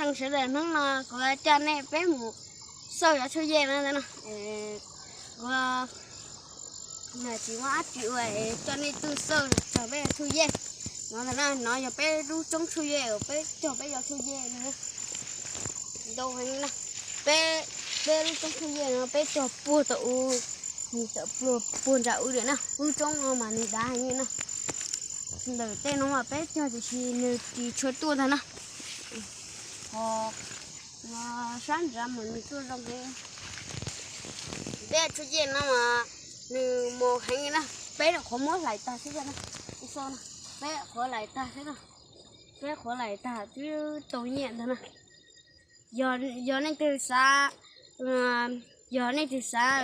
Sawv daws, hnub no kuv coj nej peb mus xauj cov tshuaj yej no ntag no. Kuv tsis muaj dab tsi ua, coj nej tuaj xauj cog peb cov tshuaj yej no ntag no. No yog peb lub roob tshuaj yej uas peb cog peb cov tshuaj yej no. Ntau heev na. Peb, peb lub roob tshuaj yej no peb cog puag tau u, nws tawm puag, puag nram u lawm na. Lub roob no mas nws dav heev li na. Ntawm tej no mas peb cog tiam sis nws tsis tshua tuaj ntag na. Ho sab nrad mas nws tuaj zoo heev. Peb tshuaj yej no mas nws mos heev li na. Peb rau qhov muab hlais tag xwb na. Peb qhov hlais tag xwb na. Peb qhov hlais tag twb tau nyiaj ntag na. Yog, yog leej twg xav, yog leej twg xav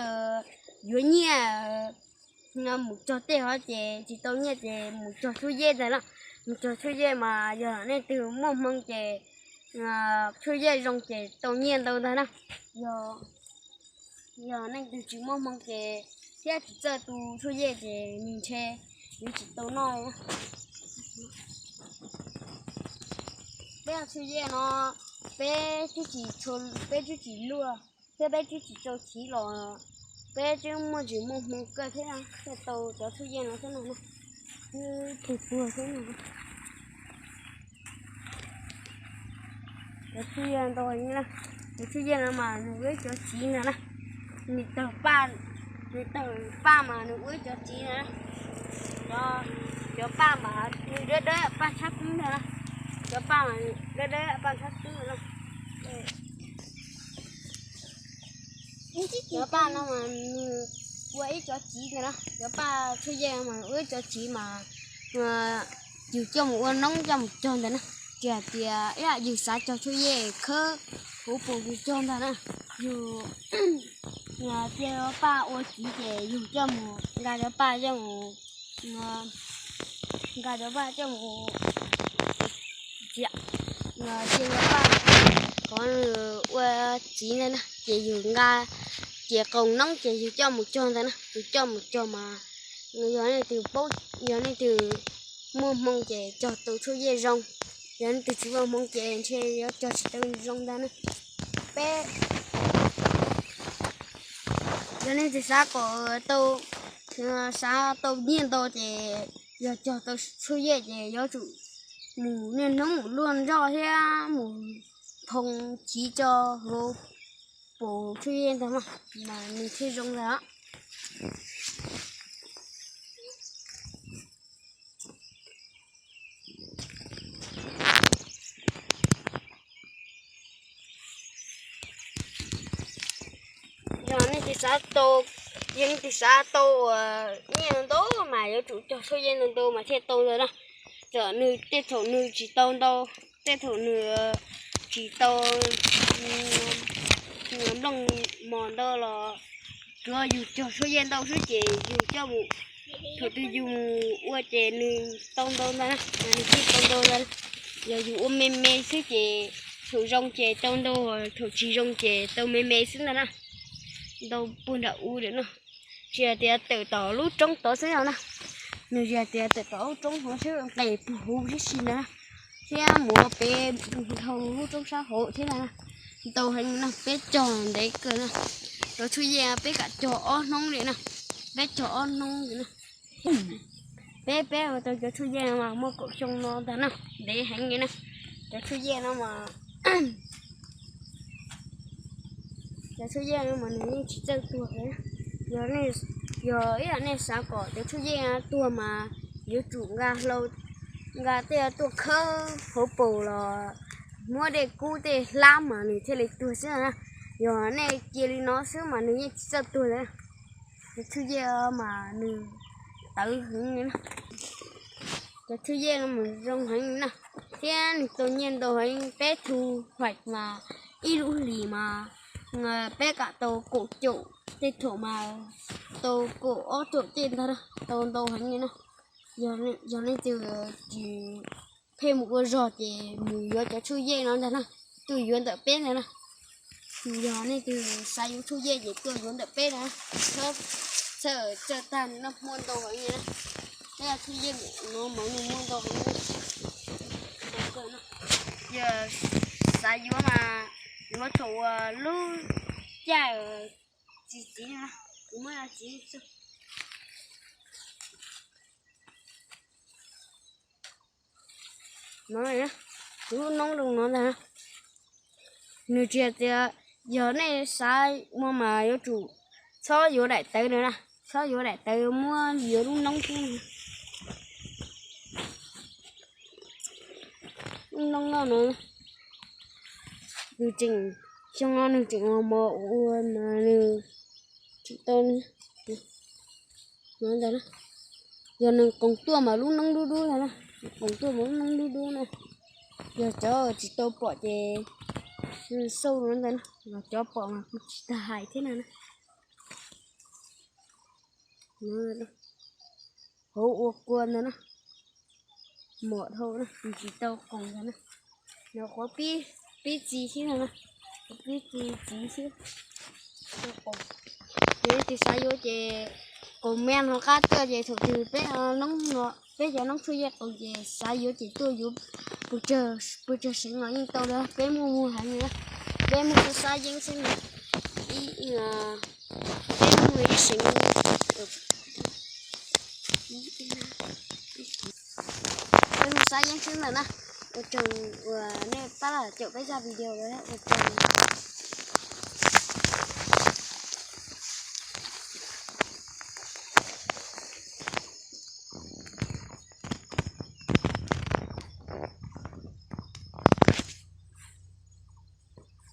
yuav nyiaj mus cog tej hov ces tsis tau nyiaj ces mus cog tshuaj yej ntag na. Mus cog tshuaj yej mas yog nej twg muaj hmoo ces tshuaj yej zoo ces tau nyiaj ntau ntag na. Yog, yog nej twg tsis muaj hmoo ces thiab tsis txawj tu tshuaj yej ces nws ntshe yuav tsis tau noj. Peb cov tshuaj yej no peb twb tsis, peb twb tsis luaj thiab peb twb tsis tsau chiv los peb twb muaj ntsis muaj hmoo kawg thiab thiaj tau cov tshuaj yej no xwb no na. Twb puag puag xwb no. Cov tshuaj yej ntau heev na. Cov tshuaj yej no mas nws ua ib cov txiv ntag na. Nws tawg paj, nws tawg paj mas nws ua ib cov txiv ntag na. Cov, cov paj mas nws dawb dawb paj tshab kub ntag na. Cov paj mas dawb dawb paj tshab kub ntag na. Cov paj no mas nws ua ib cov txiv ntag na. Cov paj tshuaj yej mas ua ib cov txiv mas yus coj mus ua noob coj mus cog ntag na. Tsis hais tias ib yam yus xav cog tshuaj yej khawb hauv paus yus cog ntag na. Yus cia cov paj ua txiv ces yus coj mus nqa cov paj coj mus, nqa cov paj coj mus, cia cov paj qhov nws ua txiv ntag na ces yus nqa, ces qoos noob ces yus coj mus cog ntag na. Yus coj mus cog mas yog nej twg paub, yog nej twg muaj hmoo ces cog tau tshuaj yej zoo. Yog nej twg tsis muaj hmoo ces ntshe yuav cog tsis tau zoo ntag na. Peb, yog nej twg xav kom tau, xav tau nyiaj ntau ces yog cog tau tshuaj yej ces yuav tsum mus niaj hnub mus luaj nroj thiab mus thoo chiv tso hauv paus tshuaj yej ntag mas, mas nws thiaj zoo ntag. Yog nej twg xav tau, yog nej twg xav tau nyiaj ntau ntau mas yuav tsum cog tshuaj yej ntau ntau mas thiaj tau ntawd na. Txawm nws tej thaum nws tsis tau ntau, tej thaum nws tsis tau nplooj mos ntau los tsuav yus cog tshuaj yej ntau xwb ces yus coj mus, thaum twg yus mus ua ces nws tau ntau ntag na, nws thiaj tau ntau ntag. Yog yus ua me me xwb ces thaum zoo ces tau ntau, thaum tsis zoo ces tau me me xwb ntag na. Ntau puag nram u lawm no. Tsis hais tias tawm tom lub roob tod xwb no na. Nws tsis hais tias tawm tom lub roob hauv xwb, nqes puag huv tib si ntag na, thiab mus pem dhau lub roob sab hauv thiab na. Ntau heev no, peb cog ntev kawg na. Cov tshuaj yej peb kam cog ob hnub li na, peb cog ob hnub li na. Peb, peb ua tau cov tshuaj yej no mas muaj kaum xyoo no ntag na, ntev heev li na. Cov tshuaj yej no mas, cov tshuaj yej no mas nws yeej tsis txawj tuag li. Yog, yog ib yam nej xav kom cov tshuaj yej tuag mas yuav tsum nqa hlau, nqa tej tuaj khawb hauv paus los muab dej kub tej hlab mas nws thiaj li tuag xwb na. Yog nej cia li no xwb mas nws yeej tsis txawj tuag li. Cov tshuaj yej mas nws tawv heev li na. Cov tshuaj yej no mas zoo heev li na, thiab nws tau nyiaj ntau heev, peb tug hais mas ib lub hlis mas peb kam tau kaum caum, tej thaum mas tau kaum ob caum tej ntag na, tau ntau heev li na. Yog nej twg tsis pheej mus ua zog ces mus yuav cov tshuaj yej no ntag na, tuaj yuav ntawm peb ntag na. Yog nej twg xav yuav tshuaj yej ces tuaj yuav ntawm peb na, txhawj txhawj tag no muaj ntau heev li na. Tej tshuaj yej no mas nws muaj ntau heev li. Yog Xav yuav mas yuav thaum uas lub caij txiv txiv na, kuv muab txiv no, kuv lub noob zoo no ntag. Nws tsis hais tias yog nej xav muaj mas yuav tsum txhob yuav daim tawv na, txhob yuav daim tawv, muab yuav lub noob xwb. Lub noob no na, nws tseem, xyoo no nws tseem mos mos ua mas nws tsis tau no ntag. Yog nws qoos tuaj mas lub noob dub dub ntag na, qoos tuaj mas lub noob dub dub na. Yog cov tsis tau pom ces xauj no ntag na, los cov pom mas kuv tsis tau hais thiab na. Hauv ua kua ntag na, mos dhau na, nws tsis tau qoos ntag na. Nws qhuav pib txi xwb ntag na, pib txi txiv xwb. Yog leej twg xav yuav ces comment hauv qab tuaj ces thaum twg peb noob no, peb cov noob tshuaj yej qoos ces xav yuav ces tuaj yuav pes tsawg seev los yeej tau na, peb muaj muag heev na, peb muaj xab yeeb xwb na, peb muaj ib seev, peb muaj xab yeeb xwb ntag na. Ua tsaug uas nej pab los caum peb zaj video, ua tsaug.